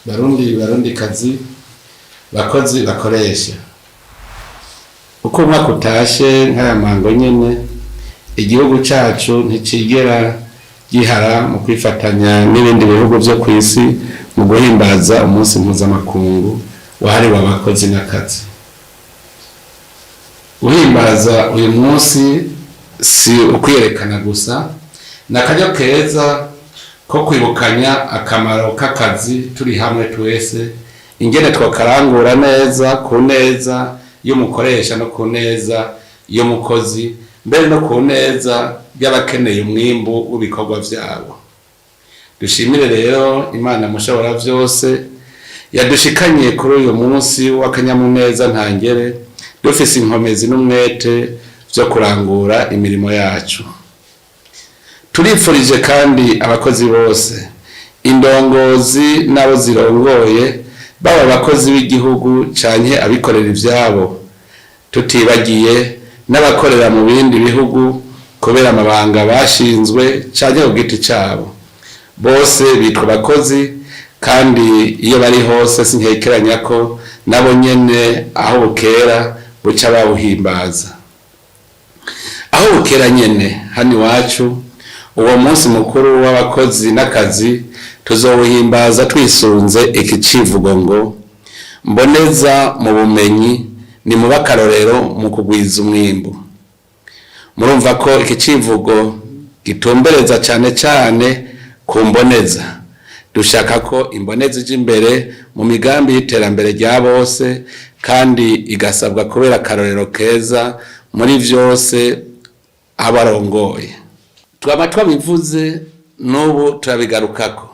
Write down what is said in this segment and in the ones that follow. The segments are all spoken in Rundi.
Barundi, Barundikazi, bakozi, bakoresha, uko umwaka utashe nk'aya mango nyene, igihugu cacu nticigera gihara mu kwifatanya n'ibindi bihugu vyo kw'isi mu guhimbaza umunsi mpuzamakungu wahariwe abakozi n'akazi. Guhimbaza uyu munsi si ukwiyerekana gusa, ni akaryo keza ko kwibukanya akamaro k'akazi turi hamwe twese, ingene twokarangura neza ku neza y'umukoresha no ku neza y'umukozi, mbere no ku neza y'abakeneye umwimbu w'ibikorwa vyabo. Dushimire rero Imana Mushobora vyose yadushikanye kuri uyu munsi w'akanyamuneza ntangere, dufise inkomezi n'umwete vyo kurangura imirimo yacu. Turipfurije kandi abakozi bose, indongozi n'abo zirongoye, baba abakozi b'igihugu canke abikorera ivyabo, tutibagiye n'abakorera mu bindi bihugu kubera amabanga bashinzwe canke ku giti cabo. Bose bitwa abakozi, kandi iyo bari hose sinkekeranya ko nabo nyene aho bukera buca babuhimbaza. Aho bukera nyene hano iwacu, uwo munsi mukuru w'abakozi n'akazi tuzowuhimbaza twisunze iki civugo ngo: "Mboneza mu bumenyi, ni mube akarorero mu kugwiza umwimbu." Murumva ko iki civugo gitumbereza cane cane ku mboneza. Dushaka ko imboneza ija imbere mu migambi y'iterambere rya bose, kandi igasabwa kubera akarorero keza muri vyose abarongoye. Twaba twabivuze, n'ubu turabigarukako: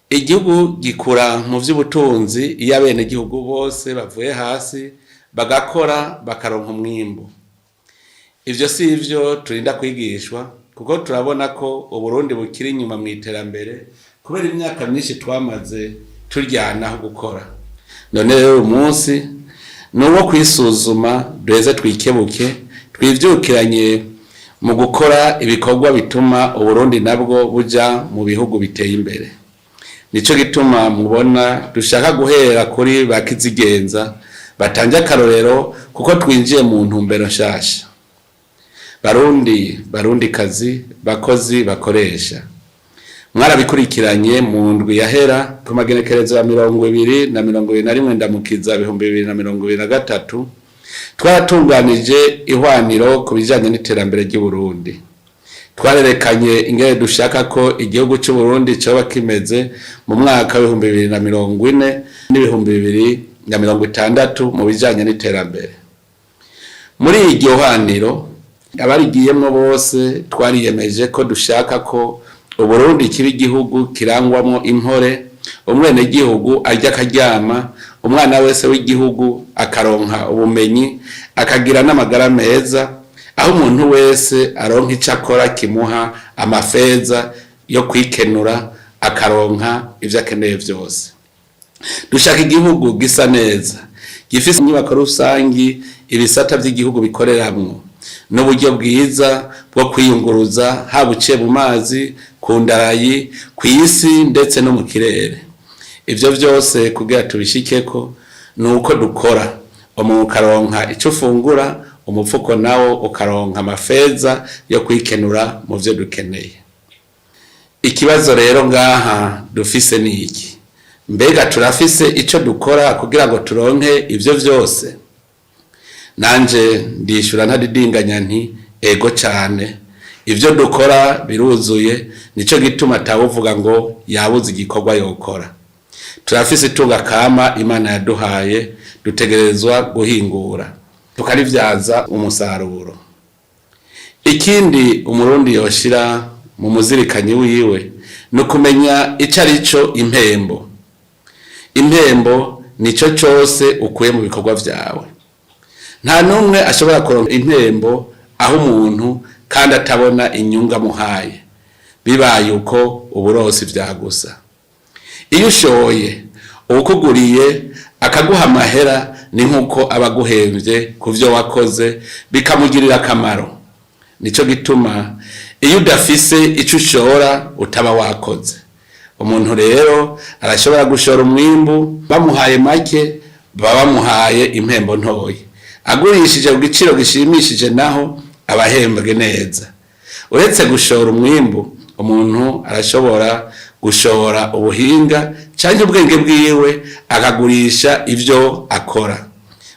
igihugu gikura mu vy'ubutunzi iyo abenegihugu bose bavuye hasi bagakora, bakaronka umwimbu. Ivyo si ivyo turinda kwigishwa, kuko turabona ko Uburundi bukiri inyuma mu iterambere kubera imyaka myinshi twamaze turyanaho gukora. None rero uyu munsi ni uwo kwisuzuma, duheze twikebuke, twivyukiranye mu gukora ibikorwa bituma Uburundi nabwo buja mu bihugu biteye imbere. Nico gituma mubona dushaka guhera kuri ba kizigenza batanze akarorero, kuko twinjiye mu ntumbero nshasha. Barundi, Barundikazi, bakozi, bakoresha, mwarabikurikiranye mu ndwi yahera, ku magenekerezo ya 20 na 21 Ndamukiza 2023, twaratunganije ihwaniro ku bijanye n'iterambere ry'Uburundi. Twarerekanye ingene dushaka ko igihugu c'Uburundi coba kimeze mu mwaka w'2040 n'2060 mu bijanye n'iterambere. Muri iryo hwaniro, abarigiyemwo bose twariyemeje ko dushaka ko Uburundi kiba igihugu kirangwamwo impore, umwenegihugu arya akaryama, umwana wese w'igihugu akaronka ubumenyi, akagira n'amagara meza, aho umuntu wese aronka ico akora kimuha amafeza yo kwikenura, akaronka ivyo akeneye vyose. Dushaka igihugu gisa neza, gifise inyubako rusangi ibisata vy'igihugu bikoreramwo, n'uburyo bwiza bwo kwiyunguruza, haba uciye mu mazi, ku ndarayi, kw'isi ndetse no mu kirere. Ivyo vyose kugira tubishikeko ni uko dukora, umuntu ukaronka ico ufungura, umufuko nawo ukaronka amafeza yo kwikenura mu vyo dukeneye. Ikibazo rero ngaha dufise ni iki: mbega turafise ico dukora kugira ngo turonke ivyo vyose? Nanje ndishura ntadidinganya nti: "Ego cane, ivyo dukora biruzuye." Nico gituma atawuvuga ngo yabuze igikorwa yokora. Turafise itunga kama Imana yaduhaye, dutegerezwa guhingura tukarivyaza umusaruro. Ikindi Umurundi yoshira mu muzirikanyi wiwe ni ukumenya ico ari cyo impembo. Impembo nico cose ukuye mu bikorwa vyawe. Nta n'umwe ashobora kuronka impembo aho umuntu kandi atabona inyungu amuhaye. Bibaye uko, uburosi vyagusa. Iyo ushoye, uwukuguriye akaguha amahera, ni nk'uko aba aguhemvye ku vyo wakoze, bikamugirira akamaro. Nico gituma iyo udafise ico ushora, utaba wakoze. Umuntu rero arashobora gushora umwimbu bamuhaye make, baba bamuhaye impembo ntoyi. Agurishije ku giciro gishimishije naho abahembwe neza. Uretse gushora umwimbu, umuntu arashobora gushora ubuhinga canke ubwenge bwiwe, akagurisha ivyo akora.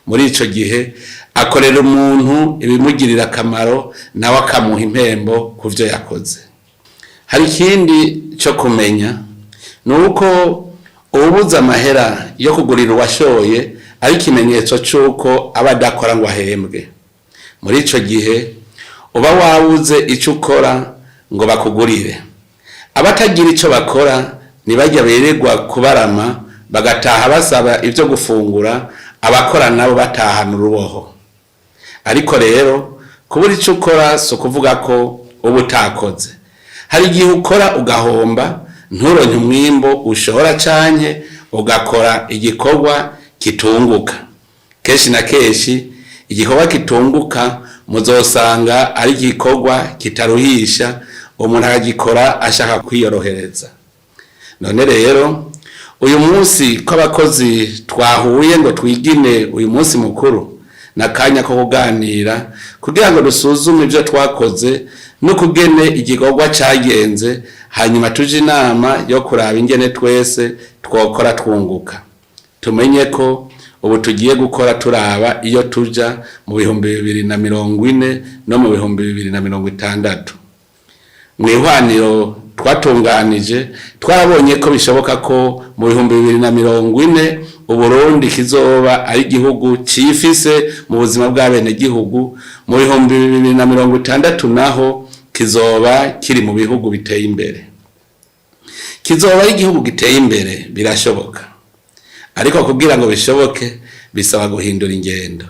Muri ico gihe akorera umuntu ibimugirira akamaro, nawe akamuha impembo ku vyo yakoze. Hari ikindi co kumenya, ni uko uwubuze amahera yo kugurira uwashoye ari ikimenyetso c'uko aba adakora ngo ahembwe. Muri ico gihe uba wabuze ico ukora ngo bakugurire. Abatagira ico bakora ntibajya birirwa kubarama, bagataha basaba ivyo gufungura, abakora nabo batahana uruboho. Ariko rero kubura ico ukora si ukuvuga ko uba utakoze. Hari igihe ukora ugahomba, nturonke umwimbu ushora, canke ugakora igikorwa kitunguka. Kenshi na kenshi igikorwa kitunguka muzosanga ari igikorwa kitaruhisha, umuntu akagikora ashaka kwiyorohereza. None rero uyu munsi ko abakozi twahuye ngo twigine uyu munsi mukuru, n'akanya ko kuganira kugira ngo dusuzume ibyo twakoze n'ukugene igikorwa cagenze, hanyuma tuje inama yo kuraba ingene twese twokora twunguka. Tumenye ko ubu tugiye gukora turaba iyo tuja mu 2040 no mu 2060. Mu ihwaniro twatunganije twarabonye ko bishoboka ko mu 2040 Uburundi kizoba ari igihugu cifise mu buzima bw'abenegihugu, mu 2060 naho kizoba kiri mu bihugu biteye imbere. Kizoba ari igihugu giteye imbere, birashoboka, ariko kugira ngo bishoboke bisaba guhindura ingendo.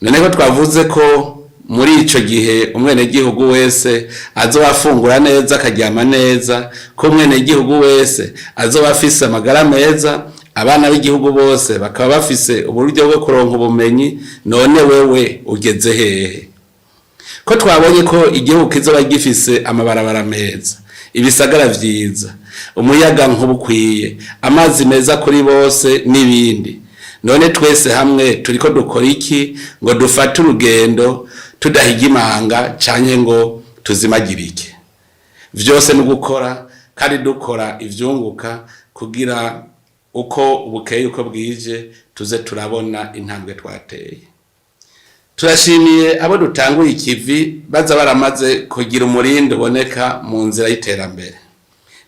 None ko twavuze ko muri ico gihe umwenegihugu wese azoba afungura neza, akaryama neza, ko umwenegihugu wese azoba afise amagara meza, abana b'igihugu bose bakaba bafise uburyo bwo kuronka ubumenyi, none wewe ugeze hehe? Ko twabonye ko igihugu kizoba gifise amabarabara meza, ibisagara vyiza, umuyaga nkuba ukwiye, amazi meza kuri bose n'ibindi, none twese hamwe turiko dukora iki ngo dufate urugendo tudahiga imanga canke ngo tuzimagirike? Vyose ni gukora, kandi dukora ivyunguka, kugira uko bukeye uko bwije tuze turabona intambwe twateye. Turashimiye abo dutanguye ikivi baza baramaze kugira umurindi uboneka mu nzira y'iterambere.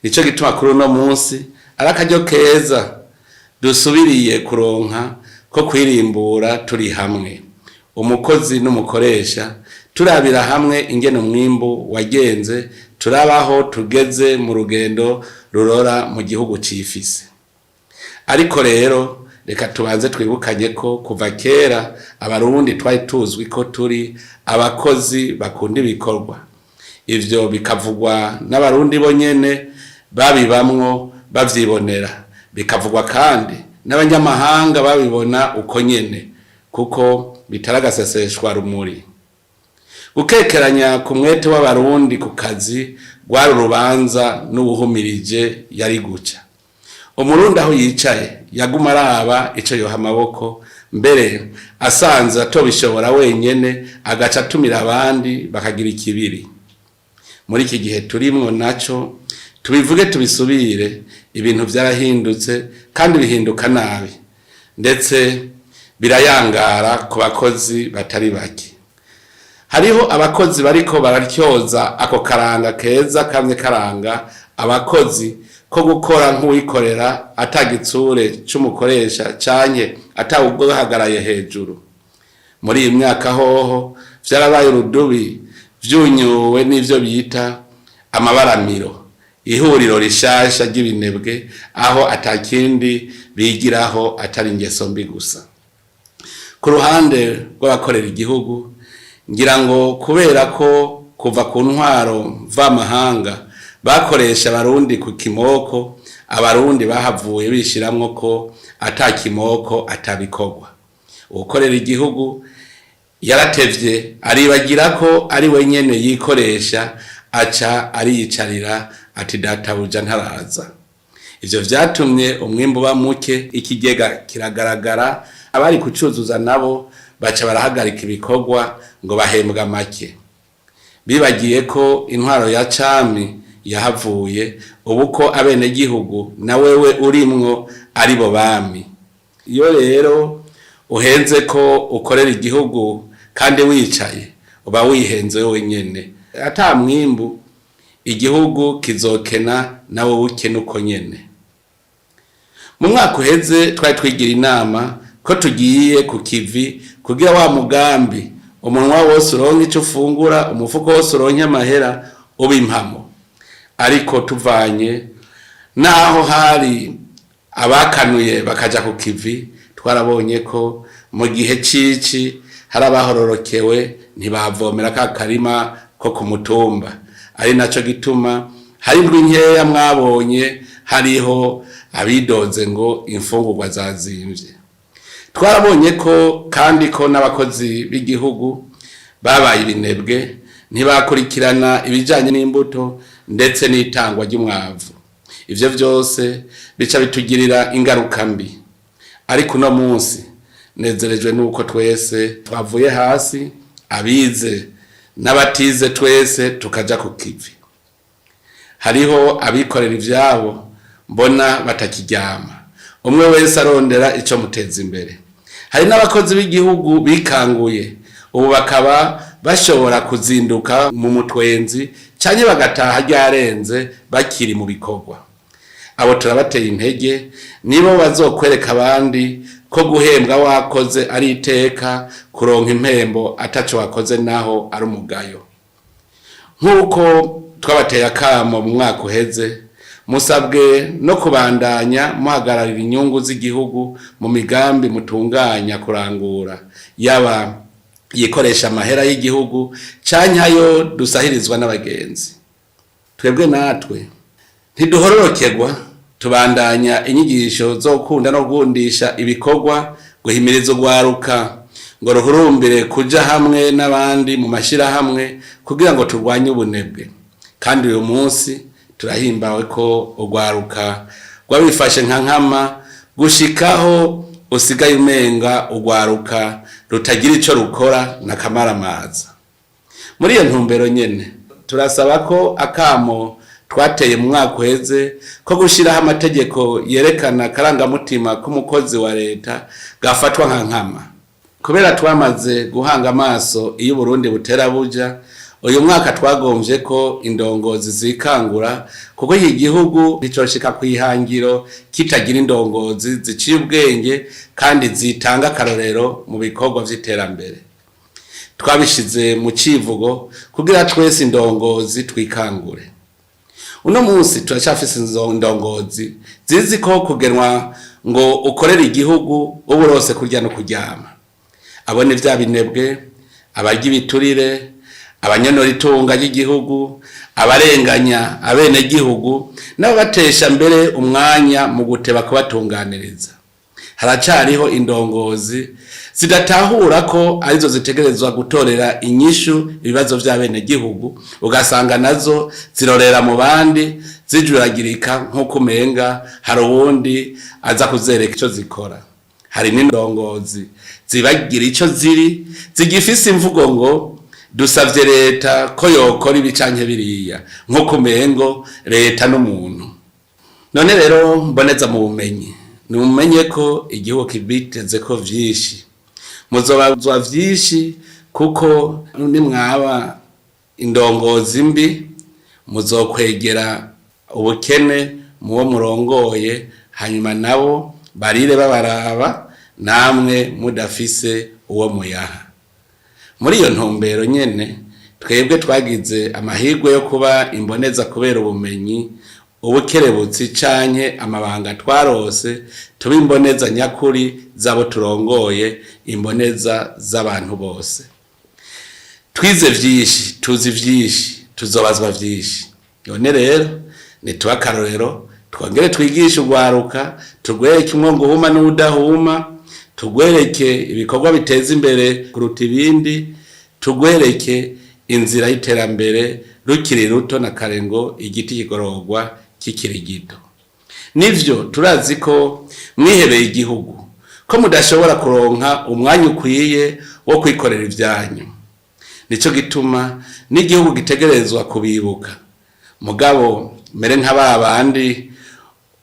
Nico gituma kuri uno munsi ari akaryo keza dusubiriye kuronka ko kwirimbura turi hamwe, umukozi n'umukoresha, turabira hamwe ingene umwimbu wagenze, turabaho tugeze mu rugendo rurora mu gihugu cifise. Ariko rero reka tubanze twibukanye ko kuva kera Abarundi twari tuzwi ko turi abakozi bakunda ibikorwa. Ivyo bikavugwa n'Abarundi bonyene babibamwo bavyibonera, bikavugwa kandi n'abanyamahanga babibona uko nyene, kuko bitaragaseseshwa rumuri. Gukekeranya ku mwete w'Abarundi ku kazi rwari urubanza n'uwuhumirije yari guca. Umurundi aho yicaye yaguma araba ico yoha amaboko, mbere asanze atobishobora wenyene agaca atumira abandi bakagira ikibiri. Muri iki gihe turimwo naco, tubivuge tubisubire, ibintu vyarahindutse kandi bihinduka nabi, ndetse birayangara ku bakozi batari bake. Hariho abakozi bariko bararyoza ako karanga keza kamye karanga abakozi ko gukora nk'uwikorera, atagitsure c'umukoresha canke atawuhagaraye hejuru. Muri iyi myaka hoho vyarabaye urudubi, vyunyuwe n'ivyo bita amabaramiro, ihuriro rishasha ry'ibinebwe, aho atakindi bigiraho atari ingeso mbi gusa. Ku ruhande rw'abakorera igihugu, ngira ngo kubera ko kuva ku ntwaro mvamahanga bakoresha Abarundi ku kimoko, Abarundi bahavuye bishiramwo ko ata kimoko atabikorwa. Uwukorera igihugu yaratevye aribagira ko ari we nyene yikoresha, aca ariyicarira ati: "Databuja ntaraza." Ivyo vyatumye umwimbu uba muke, ikigega kiragaragara, abari kucuzuza nabo baca barahagarika ibikorwa ngo bahembwa make. Bibagiye ko intwaro ya cami yahavuye, ubu ko abenegihugu na wewe urimwo aribo bami. Iyo rero uhenze ko ukorera igihugu kandi wicaye, uba wihenze wenyene. Ata mwimbu igihugu kizokena, nawe ukene uko nyene. Mu mwaka uheze twari twigira inama ko tugiye ku kivi kugira wa mugambi umunwa wose uronke ico ufungura, umufuko wose uronke amahera, uba impamo. Ariko tuvanye naho hari abakanuye bakaja ku kivi, twarabonye ko mu gihe cici hari abahororokewe ntibavomera ka karima ko ku mutumba, ari naco gituma hari indwi nkeya mwabonye hariho abidoze ngo imfungurwa zazimvye. Twarabonye ko kandi ko n'abakozi b'igihugu babaye ibinebwe, ntibakurikirana ibijanye n'imbuto ndetse n'itangwa ry'umwavu. Ivyo vyose bica bitugirira ingaruka mbi. Ariko uno munsi nezerejwe nuko twese twavuye hasi, abize n'abatize twese tukaja ku kivi. Hariho abikorera ivyabo mbona batakiryama, umwe wese arondera ico muteza imbere. Hari n'abakozi b'igihugu bikanguye, ubu bakaba bashobora kuzinduka mu mutwenzi canke bagataha ryarenze bakiri mu bikorwa. Abo turabateye intege, nibo bazokwereka abandi ko guhembwa wakoze ari iteka, kuronka impembo ataco wakoze naho ari umugayo. Nk'uko twabateye akamo mu mwaka uheze, musabwe no kubandanya muhagararira inyungu z'igihugu mu migambi mutunganya kurangura, yaba yikoresha amahera y'igihugu canke ayo dusahirizwa n'abagenzi. Twebwe natwe ntiduhororokerwa, tubandanya inyigisho zo gukunda no gukundisha ibikorwa, guhimiriza urwaruka ngo ruhurumbire kuja hamwe n'abandi mu mashirahamwe kugira ngo turwanye ubunebwe. Kandi uyu munsi turahimbawe ko urwaruka rwabifashe nka nkama, gushikaho usigaye umenga urwaruka rutagira ico rukora na kamaramaza. Muri iyo ntumbero nyene turasaba ko akamo twateye mu mwaka uheze ko gushiraho amategeko yerekana akarangamutima k'umukozi wa leta gafatwa nka nkama. Kubera twamaze guhanga amaso iyo Uburundi butera buja, uyu mwaka twagomvye ko indongozi zikangura, kuko iki gihugu nticoshika kw'ihangiro kitagira indongozi ziciye ubwenge kandi zitanga akarorero mu bikorwa vy'iterambere. Twabishize mu civugo kugira twese indongozi twikangure. Uno munsi turacafise indongozi zizi ko kugenwa ngo ukorere igihugu uba urose kurya no kuryama. Abo ni vya binebwe, abarya ibiturire, abanyonora itunga ry'igihugu, abarenganya abenegihugu n'ababatesha mbere umwanya mu guteba kubatunganiriza. Haracariho indongozi zidatahura ko arizo zitegerezwa gutorera inyishu ibibazo vy'abenegihugu, ugasanga nazo zirorera mu bandi zijuragirika nk'uko umenga hari uwundi aza kuzereka ico zikora. Hari n'indongozi zibagira ico ziri, zigifise imvugo ngo dusavye leta ko yokora ibi canke biriya, nk'uko umengo leta n'umuntu. None rero mboneza mu bumenyi, nimumenye ko igihugu kibitezeko vyinshi, muzobazwa vyinshi, kuko nimwaba indongozi mbi muzokwegera ubukene muwo murongoye, hanyuma nabo barire babaraba namwe mudafise uwo muyaha. Muri iyo ntumbero nyene twebwe twagize amahirwe yo kuba imboneza kubera ubumenyi, ubukerebutsi canke amabanga twarose, tuba imboneza nyakuri z'abo turongoye, imboneza z'abantu bose. Twize vyinshi, tuzi vyinshi, tuzobazwa vyinshi. None rero nitube akarorero, twongere twigishe urwaruka, turwereke umwonga uhuma n'uwudahuma, tugwereke ibikorwa biteza imbere kuruta ibindi, tugwereke inzira y'iterambere rukiri ruto, na kare ngo igiti kigororwa kikiri gito. Nivyo, turazi ko mwihebeye igihugu, ko mudashobora kuronka umwanya ukwiye wo kwikorera ivyanyu. Nico gituma n'igihugu gitegerezwa kubibuka. Mugabo mere nka ba bandi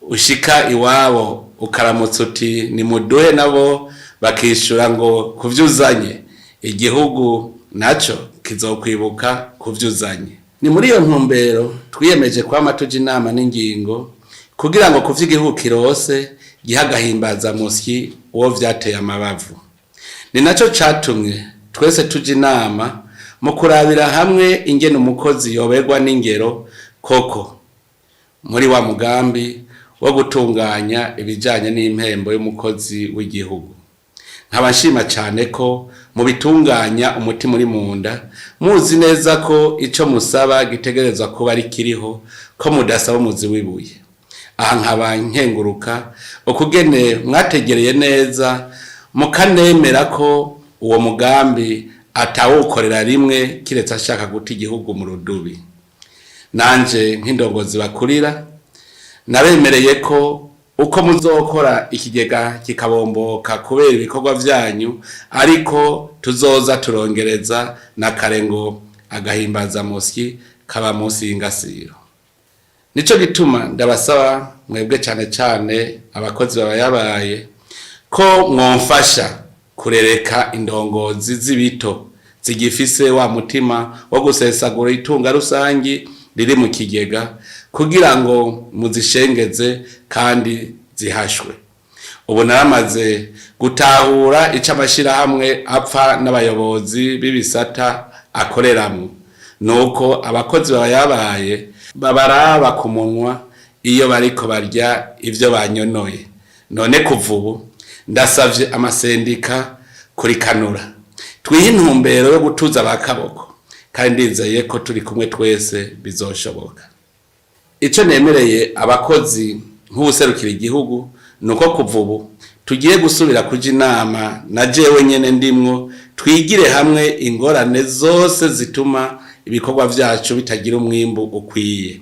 ushika iwabo ukaramutsa uti nimuduhe, nabo bakishura ngo kuvyuzanye. Igihugu naco kizokwibuka kuvyuzanye. Ni muri iyo ntumbero twiyemeje kwama tuja inama n'ingingo kugira ngo kuvyo igihugu kirose gihe agahimbazamusyi uwo vyateye amabavu. Ni naco catumye twese tuja inama mu kurabira hamwe ingene umukozi yoberwa n'ingero koko muri wa mugambi wo gutunganya ibijanye n'impembo y'umukozi w'igihugu. Nkaba nshima cane ko mubitunganya umutima uri munda, muzi neza ko ico musaba gitegerezwa kuba ari kiriho, ko mudasaba umuzi w'ibuye. Aha nkaba nkenguruka ukugene mwategereye neza mukanemera ko uwo mugambi atawukorera rimwe, kiretse ashaka guta igihugu mu rudubi. Nanje nk'indongozi bakurira, nabemereye ko uko muzokora ikigega kikabomboka kubera ibikorwa vyanyu, ariko tuzoza turongereza na kare ngo agahimbazamusyi kaba munsi y'ingasiro. Nico gituma ndabasaba mwebwe, cane cane abakozi babayabaye, ko mwomfasha kurereka indongozi z'ibito zigifise wa mutima wo gusesagura itunga rusangi riri mu kigega, kugira ngo muzishengeze kandi zihashwe. Ubu naramaze gutahura ico amashirahamwe apfa n'abayobozi b'ibisata akoreramwo, nuko abakozi babayabaye babaraba ku munwa iyo bariko barya ivyo banyonoye. None kuva ubu ndasavye amasendika kurikanura, twihe intumbero yo gutuza abakaboko, kandi ndizeye ko turi kumwe twese bizoshoboka. Ico nemereye abakozi nk'uwuserukira igihugu nuko kuva ubu tugiye gusubira kuja inama, na jewe nyene ndimwo, twigire hamwe ingorane zose zituma ibikorwa vyacu bitagira umwimbu ukwiye.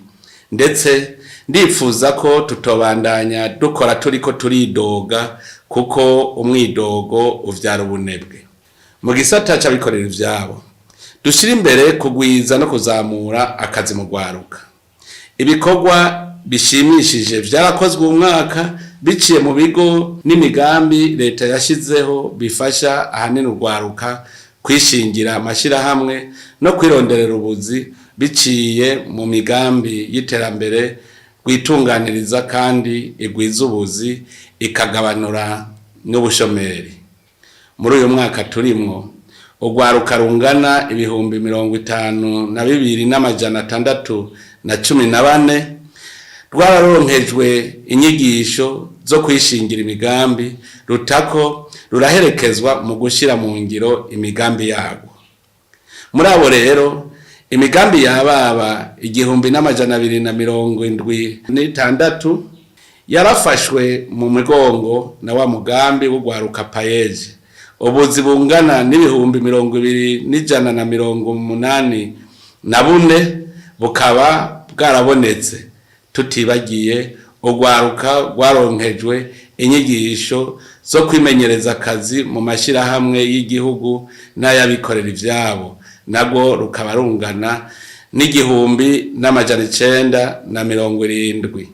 Ndetse ndifuza ko tutobandanya dukora turiko turidoga, kuko umwidogo uvyara ubunebwe. Mu gisata c'abikorera ivyabo, dushire imbere kugwiza no kuzamura akazi mu rwaruka. Ibikorwa bishimishije vyarakozwe umwaka biciye mu bigo n'imigambi leta yashizeho bifasha ahanini urwaruka kwishingira amashirahamwe no kwironderera ubuzi biciye mu migambi y'iterambere rwitunganiriza kandi igwiza ubuzi, ikagabanura n'ubushomeri. Muri uyu mwaka turimwo, urwaruka rungana 52,614 rwararonkejwe inyigisho zo kwishingira imigambi, rutako ruraherekezwa mu gushira mu ngiro imigambi yarwo. Muri abo rero, imigambi yababa 1,276 yarafashwe mu mugongo na wa mugambi w'urwaruka PAEEJ. Ubuzi bungana n'20,184 bukaba bwarabonetse, tutibagiye urwaruka rwaronkejwe inyigisho zo kwimenyereza akazi mu mashirahamwe y'igihugu n'ay'abikorera ivyabo, narwo rukaba rungana n'1,970.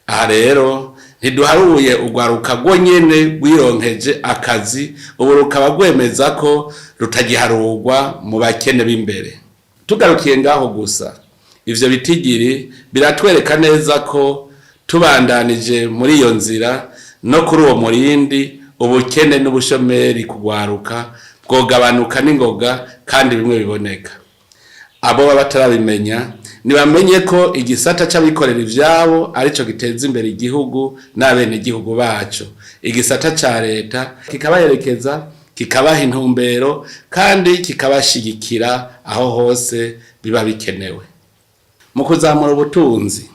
Aha rero ntiduharuye urwaruka rwonyene rwironkeje akazi, ubu rukaba rwemeza ko rutagiharurwa mu bakene b'imbere. Tugarukiye ngaho gusa, ivyo bitigiri biratwereka neza ko tubandanije muri iyo nzira no kuri uwo murindi, ubukene n'ubushomeri kugwaruka bwogabanuka n'ingoga kandi bimwe biboneka. Abo baba batarabimenya ntibamenye ko igisata c'abikorera ivyabo arico giteza imbere igihugu n'abenegihugu baco, igisata ca leta kikabaherekeza, kikabaha intumbero kandi kikabashigikira aho hose biba bikenewe. Mu kuzamura ubutunzi,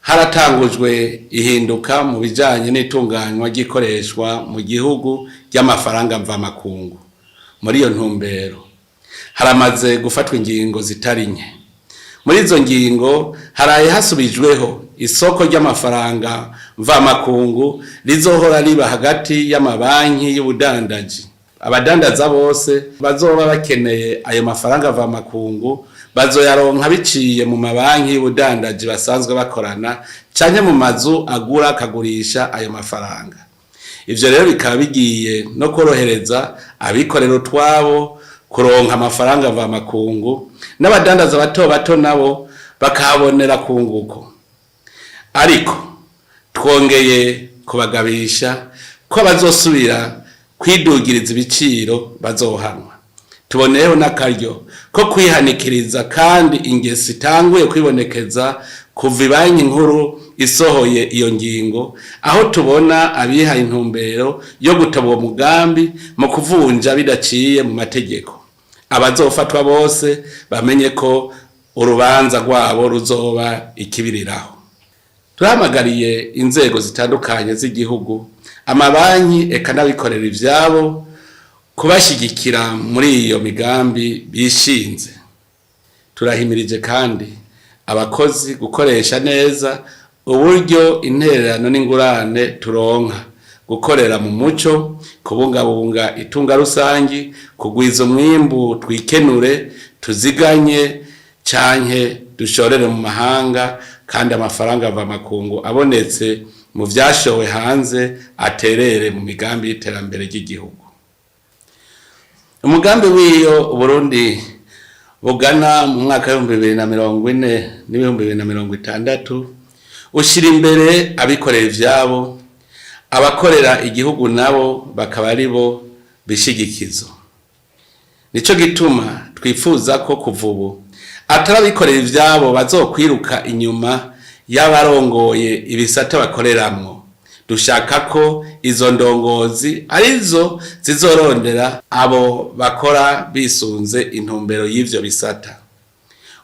haratangujwe ihinduka mu bijanye n'itunganywa ry'ikoreshwa mu gihugu ry'amafaranga mvamakungu. Muri iyo ntumbero haramaze gufatwa ingingo zitari nke. Muri izo ngingo haraye hasubijweho isoko ry'amafaranga mvamakungu rizohora riba hagati y'amabanki y'ubudandaji. Abadandaza bose bazoba bakeneye ayo mafaranga mvamakungu bazoyaronka biciye mu mabanki y'ubudandaji basanzwe bakorana canke mu mazu agura akagurisha ayo mafaranga. Ivyo rero bikaba bigiye no korohereza abikorera utwabo kuronka amafaranga mvamakungu, n'abadandaza bato bato nabo bakahabonera kunguko. Ariko twongeye kubagabisha ko bazosubira kwidugiriza ibiciro bazohanwa. Tuboneyeho n'akaryo ko kwihanikiriza kandi ingeso itanguye kwibonekeza kuva ibanki nkuru isohoye iyo ngingo, aho tubona abihaye intumbero yo gutoba uwo mugambi mu kuvunja bidaciye mu mategeko. Abazofatwa bose bamenye ko urubanza rwabo ruzoba ikibiriraho. Turahamagariye inzego zitandukanye z'igihugu, amabanki eka n'abikorera ivyabo kubashyigikira muri iyo migambi bishinze. Turahimirije kandi abakozi gukoresha neza uburyo intererano n'ingurane turonka, gukorera mu muco, kubungabunga itunga rusangi, kugwiza umwimbu, twikenure, tuziganye canke dushorere mu mahanga, kandi amafaranga ava makungu abonetse mu vyashowe hanze aterere mu migambi y'iterambere ry'igihugu. Umugambi w'iyo Uburundi bugana mu mwaka w'2040 n'2060 ushira imbere abikorera ivyabo, abakorera igihugu nabo bakaba ari bo bishigikizo. Nico gituma twifuza ko kuva ubu atari abikorera ivyabo bazokwiruka inyuma y'abarongoye ibisata bakoreramwo. Dushaka ko izo ndongozi arizo zizorondera abo bakora bisunze intumbero y'ivyo bisata.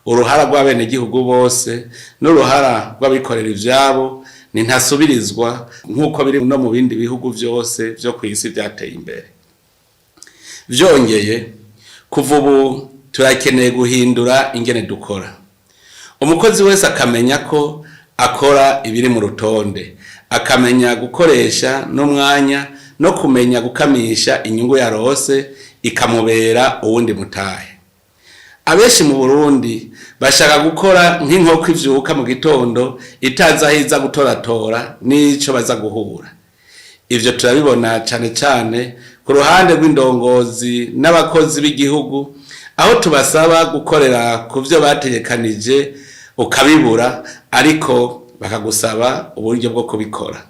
Uruhara rw'abenegihugu bose n'uruhara rw'abikorera ivyabo ni ntasubirizwa, nk'uko biri no mu bindi bihugu vyose vyo kw'isi vyateye imbere. Vyongeye, kuva ubu turakeneye guhindura ingene dukora, umukozi wese akamenya ko akora ibiri mu rutonde, akamenya gukoresha n'umwanya no kumenya gukamisha inyungu yarose ikamubera uwundi mutahe. Abenshi mu Burundi bashaka gukora nk'inkoko ivyuka mu gitondo itazi aho iza gutoratora n'ico baza guhura. Ivyo turabibona cane cane ku ruhande rw'indongozi n'abakozi b'igihugu, aho tubasaba gukorera ku vyo bategekanije ukabibura, ariko bakagusaba uburyo bwo kubikora.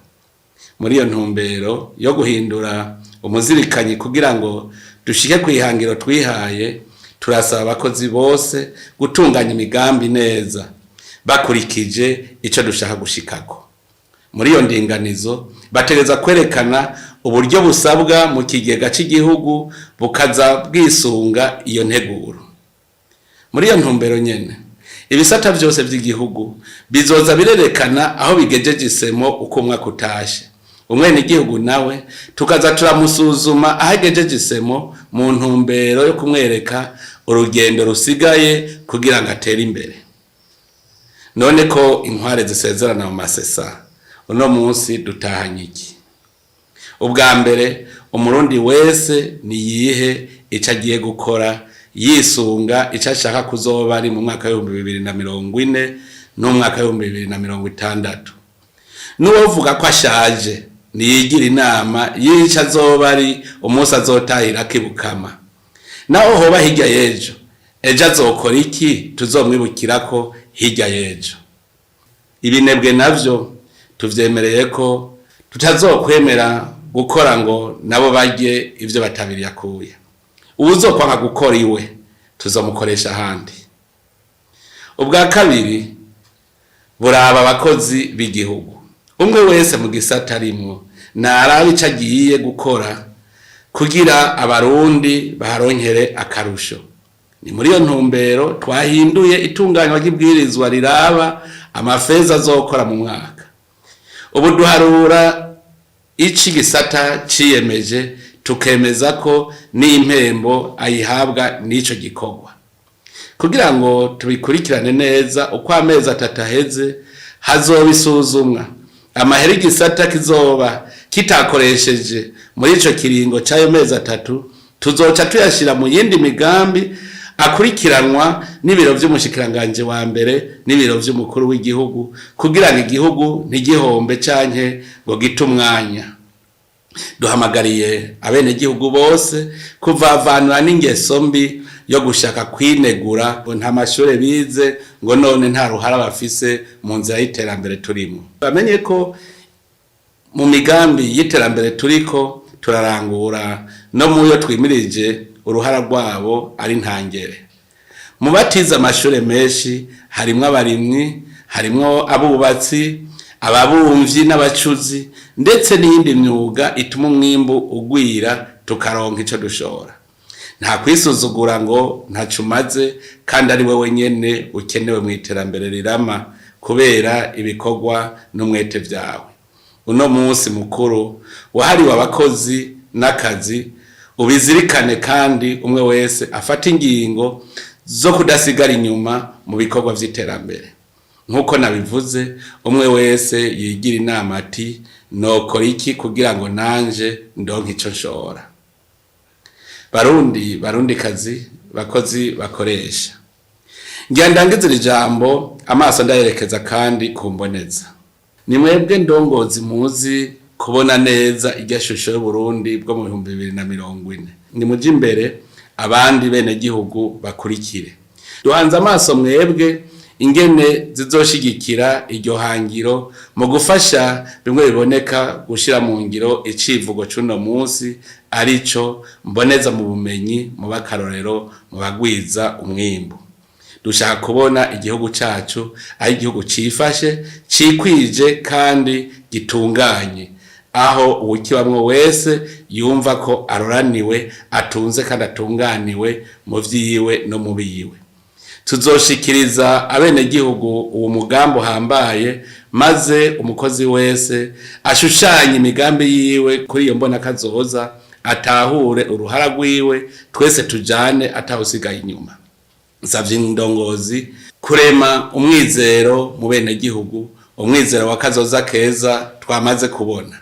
Muri iyo ntumbero yo guhindura umuzirikanyi kugira ngo dushike kw'ihangiro twihaye, turasaba abakozi bose gutunganya imigambi neza bakurikije ico dushaka gushikako. Muri iyo ndinganizo bategereza kwerekana uburyo busabwa mu kigega c'igihugu, bukaza bwisunga iyo nteguro. Muri iyo ntumbero nyene, ibisata vyose vy'igihugu bizoza birerekana aho bigejeje isemo uko umwaka utashe. Umwenegihugu nawe tukaza turamusuzuma aho agejeje isemo mu ntumbero yo kumwereka urugendo rusigaye kugira ngo atere imbere. None ko inkware zisezerana mu masesa, uno munsi dutahanye iki? Ubwa mbere, Umurundi wese niyihe ico agiye gukora yisunga ico ashaka kuzoba ari mu mwaka w'2040 n'umwaka w'2060. N'uwovuga ko ashaje niyigira inama y'ico azoba ari umunsi azotahira akibukama. Naho hoba hirya y'ejo, ejo azokora iki tuzomwibukirako hirya y'ejo? Ibinebwe navyo tuvyemereye ko tutazokwemera gukora ngo nabo barye ivyo batabiriye akuya. Uwuzokwanka gukora iwe tuzomukoresha ahandi. Ubwa kabiri buraba abakozi b'igihugu. Umwe wese mu gisata arimwo naraba ico agiye gukora kugira Abarundi baharonkere akarusho. Ni muri iyo ntumbero twahinduye itunganywa ry'ibwirizwa riraba amafeza azokora mu mwaka. Ubu duharura ico igisata ciyemeje, tukemeza ko n'impembo ayihabwa n'ico gikorwa. Kugira ngo tubikurikirane neza, uko amezi 3 aheze Hazoba isuzumwa amahera igisata kizoba kitakoresheje muri ico kiringo c'ayo mezi 3, tuzoca tuyashira mu yindi migambi akurikiranwa n'ibiro vy'umushikiranganje wa mbere n'ibiro vy'umukuru w'igihugu, kugira ngo igihugu ntigihombe canke ngo gite umwanya. Duhamagariye abenegihugu bose kuvavanura n'ingeso mbi yo gushaka kwinegura ngo nta mashure bize, ngo none nta ruhara bafise mu nzira y'iterambere turimo. Bamenye ko mu migambi y'iterambere turiko turarangura no muyo twimirije uruhara rwabo ari ntangere. Mu batize amashure menshi harimwo abarimyi, harimwo abubatsi, ababumvyi n'abacuzi, ndetse n'iyindi myuga ituma umwimbu ugwira tukaronka ico dushora. Nta kwisuzugura ngo ntaco umaze kandi ari wewe nyene ukenewe mu iterambere rirama kubera ibikorwa n'umwete vyawe. Uno munsi mukuru wahariwe abakozi n'akazi ubizirikane, kandi umwe wese afate ingingo zo kudasigara inyuma mu bikorwa vy'iterambere. Nk'uko nabivuze, umwe wese yigira inama ati: nokora iki kugira ngo nanje ndonke ico nshora? Barundi, barundikazi, bakozi, bakoresha, ngira ndangize iri jambo amaso ndayerekeza kandi kumboneza. Ni mwebwe ndongozi muzi kubona neza irya shusho y'Uburundi bwo mu 2040. Nimuje imbere, abandi benegihugu bakurikire. Duhanze amaso mwebwe ingene zizoshigikira iryo hangiro mu gufasha bimwe biboneka gushira mu ngiro icivugo c'uno munsi, arico mboneza mu bumenyi, mu bakarorero mu bagwiza umwimbu. Dushaka kubona igihugu cacu ari igihugu cifashe, cikwije kandi gitunganye, aho uwukibamwo wese yumva ko aroraniwe, atunze kandi atunganiwe mu vyiwe no mu biwe. Tuzoshikiriza abenegihugu uwo mugambi uhambaye, maze umukozi wese ashushanye imigambi yiwe kuri iyo mbona kazoza, atahure uruhara rwiwe, twese tujane atawusigaye inyuma. Nsavye indongozi kurema umwizero mu benegihugu, umwizero wa kazoza keza twamaze kubona.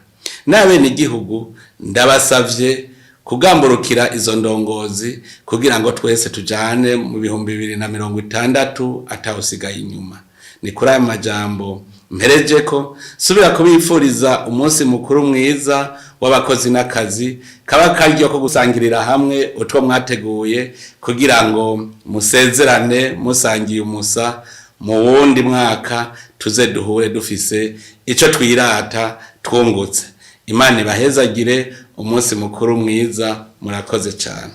N'abenegihugu ndabasavye kugamburukira izo ndongozi kugira ngo twese tujane mu 2060 atawusigaye inyuma. Ni kuri aya majambo mpereje ko subira kubifuriza umunsi mukuru mwiza w'abakozi n'akazi, kaba karyo ko gusangirira hamwe utwo mwateguye kugira ngo musezerane musangiye umusa. Mu wundi mwaka tuze duhure dufise ico twirata twungutse. Imana ibahezagire, umunsi mukuru mwiza, murakoze cyane.